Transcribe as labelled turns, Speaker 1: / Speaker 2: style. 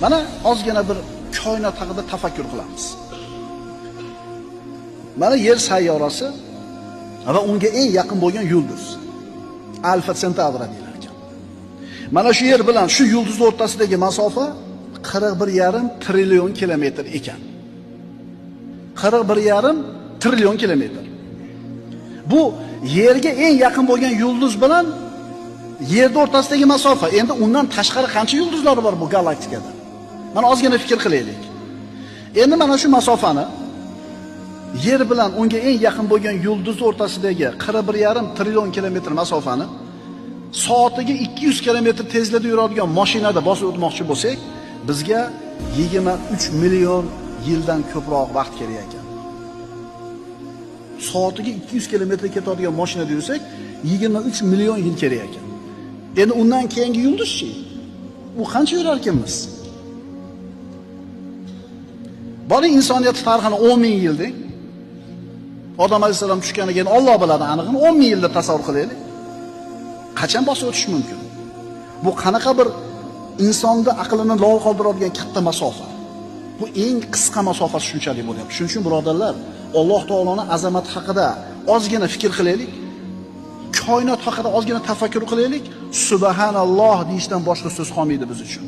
Speaker 1: Mana ozgina bir koinot haqida tafakkur qilamiz. Mana Yer sayyorasi va unga eng yaqin bo'lgan yulduz Alfa Centauri deyilar ekan. Mana shu yer bilan shu yulduz o'rtasidagi masofa 41,5 trillion kilometr ekan. 41,5 trillion kilometr. Bu Yerga eng yaqin bo'lgan yulduz bilan Yerning o'rtasidagi masofa. Endi undan tashqari qancha yulduzlar bor bu galaktikada? Mana ozgina fikr qilaylik. Endi mana shu masofani Yer bilan unga eng yaqin bo'lgan yulduz o'rtasidagi 41,5 trillion kilometr masofani soatiga 200 kilometr tezlikda yuradigan mashinada bosib o'tmoqchi bo'lsak, bizga 23 million yildan ko'proq vaqt kerak ekan. Soatiga 200 kilometr ketadigan mashinada yursak, 23 million yil kerak ekan. Endi undan keyingi yulduzchi? U qancha yurar ekanmiz? Boring insoniyat tarixini 10 ming yil deng. Odam alayhisalom tushganiga keyin Alloh biladi anig'ini 10 ming yilda tasavvur qilaylik. Qachon bosib o'tish mumkin? Bu qanaqa bir insonni aqlini lol qoldiradigan katta masofa. Bu eng qisqa masofasi shunchalik bo'lyapti. Shuning uchun birodarlar, Alloh taoloning azamati haqida ozgina fikr qilaylik. Koinot haqida ozgina tafakkur qilaylik. Subhanalloh deyishdan boshqa so'z qolmaydi biz uchun.